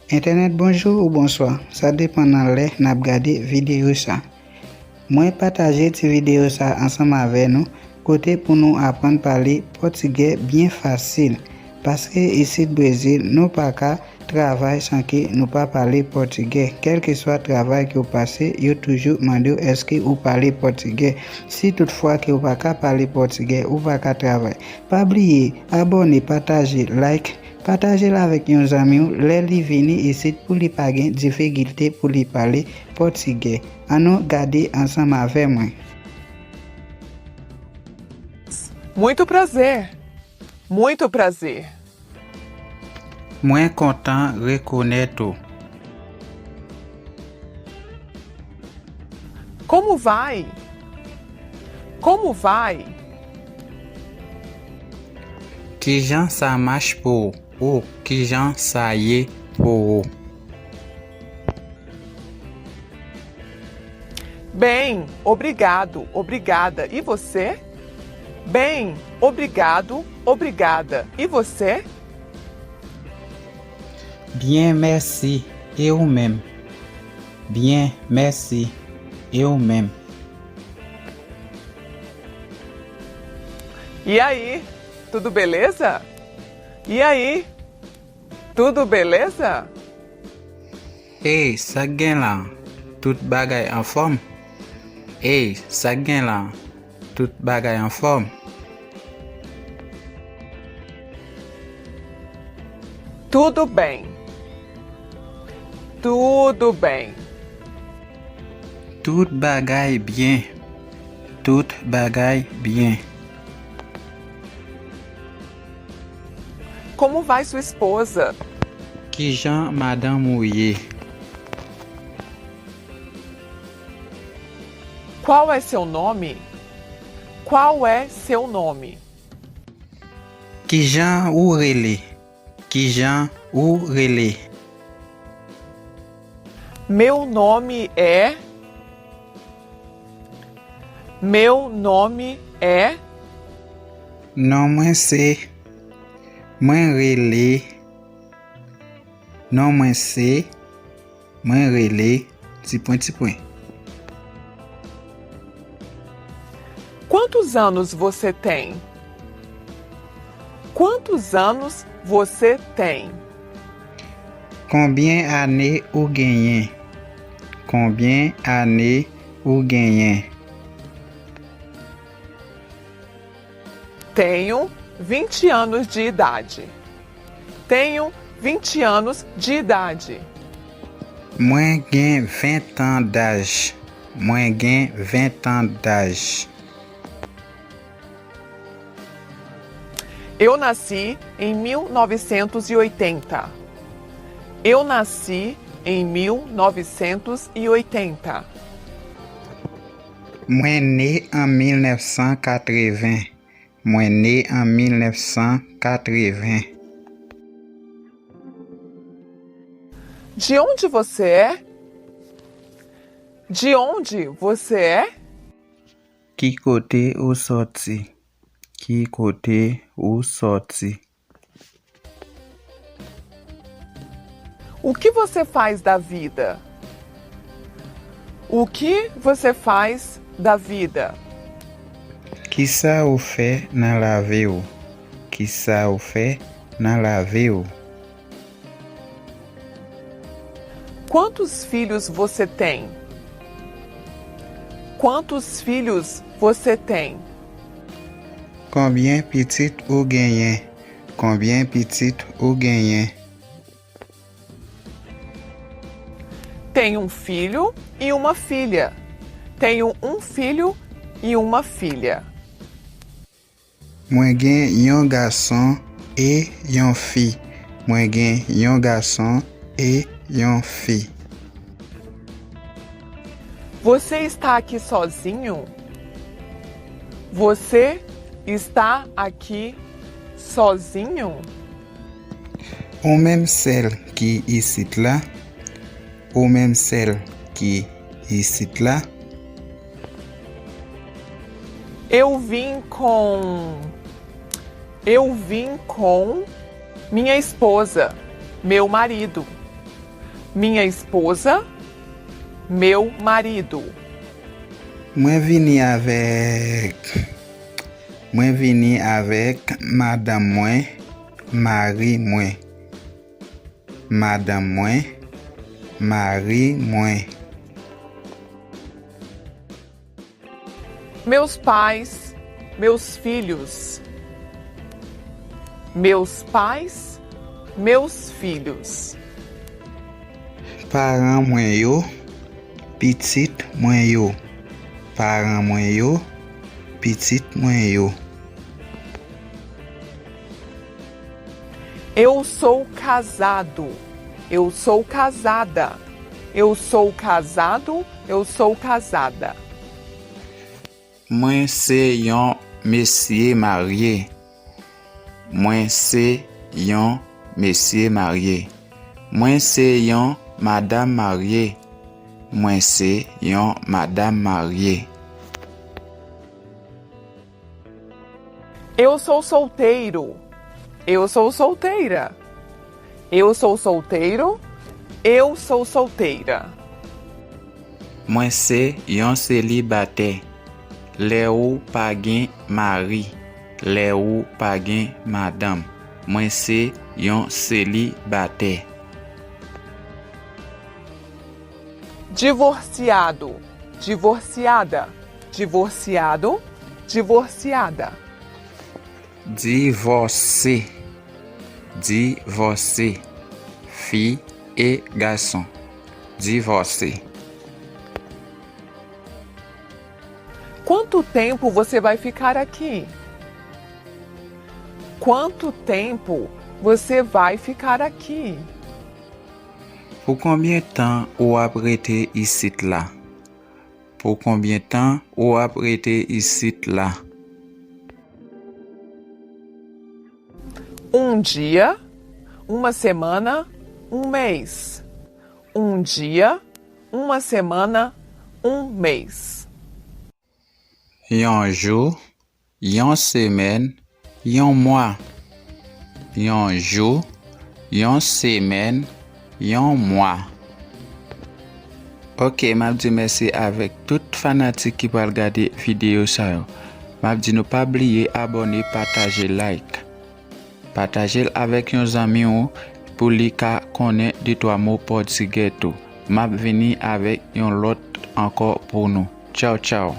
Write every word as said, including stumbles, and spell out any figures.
Entènèt, bonjou ou bonswa, sa depann nan lè n ap gade videyo sa. Mwen pataje ti videyo sa ansanm avè nou, kote pou nou aprann pale pòtigè byen fasil. Paske isit Brezil, nou pa ka travay san ke nou pa pale pòtigè. Kèlkeswa travay ke w pase, yo toujou mande w èske ou pale pòtigè. Si toutfwa ke w pa ka pale pòtigè, ou pa ka travay. Pa bliye abòne, pataje, like, pataje l avèk yon zanmi w. Lè li vini isit, pou li pa gen difikilte pou li pale pòtigè. Annou gade ansanm avè mwen. Muito prazer. Muito prazer. Mwen kontan rekonèt ou. Como vai? Como vai? Kijan sa mach pou ou? Ou, kijan sa ye pou ou? Bem, obrigado, obrigada. E você? Bem, obrigado, obrigada. E você? Byen, mèsi. E ou menm? Byen, mèsi. E ou menm? E aí, tudo beleza? E aí, tudo beleza? Ey, sa k gen la? Tout bagay anfòm? Ey, sa k gen la? Tout bagay anfòm? Tudo bem. Tudo bem. Tout bagay byen. Tout bagay byen. Como vai sua esposa? Kijan madanm ou ye? Qual é seu nome? Qual é seu nome? Kijan ou rele? Kijan ou rele? Meu nome é. Meu nome é. Non mwen se. Mwen rele. Non mwen se. Mwen rele. Ti pwen, ti pwen. Quantos anos você tem? Quantos anos você tem? Konbyen ane ou genyen? Konbyen ane ou genyen? Tenho vinte anos de idade. Tenho vinte anos de idade. Mwen gen ven an daj. Mwen gen ven an daj. Eu nasci em mil novecentos e oitenta. Eu nasci em mil novecentos e oitenta. Mwen ne an mil nèf san katreven. Mwen ne an mil nèf san katreven. De onde você é? De onde você é? Ki kote ou sòti? Ki kote ou sòti? O que você faz da vida? O que você faz da vida? Kisa ou fè nan lavi w? Kisa ou fè nan lavi w? Quantos filhos você tem? Quantos filhos você tem? Konbyen pitit ou genyen? Konbyen pitit ou genyen? Tenho um filho e uma filha. Tenho um filho e uma filha. Mwen gen yon gason e yon fi. Mwen gen yon gason e yon fi. Você está aqui sozinho? Você está aqui sozinho? Ou menm sèl ki isit la? Ou menm sèl ki isit la? Eu vim com. Eu vim com minha esposa, meu marido. Minha esposa, meu marido. Mwen vini avèk, mwen vini avèk madanm mwen, mari mwen. Madanm mwen, mari mwen. Meus pais, meus filhos. Meus pais, meus filhos. Paran mwen yo, pitit mwen yo. Paran mwen yo, pitit mwen yo. Eu sou casado. Eu sou casada. Eu sou casado. Eu sou casada. Mwen se yon mesye marye. Mwen se yon mesye marye. Mwen se yon madanm marye. Mwen se yon madanm marye. Eu sou solteiro. Eu sou solteira. Eu sou solteiro. Eu sou solteira. Mwen se yon selibatè. Lè ou pa gen mari, lè ou pa gen madanm. Mwen se yon selibatè. Divorciado, divorciada, divorciado, divorciada. Divòse, divòse. Fi e gason. Divòse. Quanto tempo você vai ficar aqui? Quanto tempo você vai ficar aqui? Pou konbyen tan ou ap rete isit la? Pou konbyen tan ou ap rete isit la? Um dia, uma semana, um mês. Um dia, uma semana, um mês. Yon jou, yon semèn, yon mwa. Yon jou, yon semèn, yon mwa. Ok, m ap di mèsi avèk tout fanatik ki pral gade videyo sa yo. M ap di nou pa bliye abòne, pataje, like. Pataje l avèk yon zanmi w pou li ka konnen de twa mo pòtigè tou. M ap vini avèk yon lòt ankò pou nou. Tchaw, tchaw.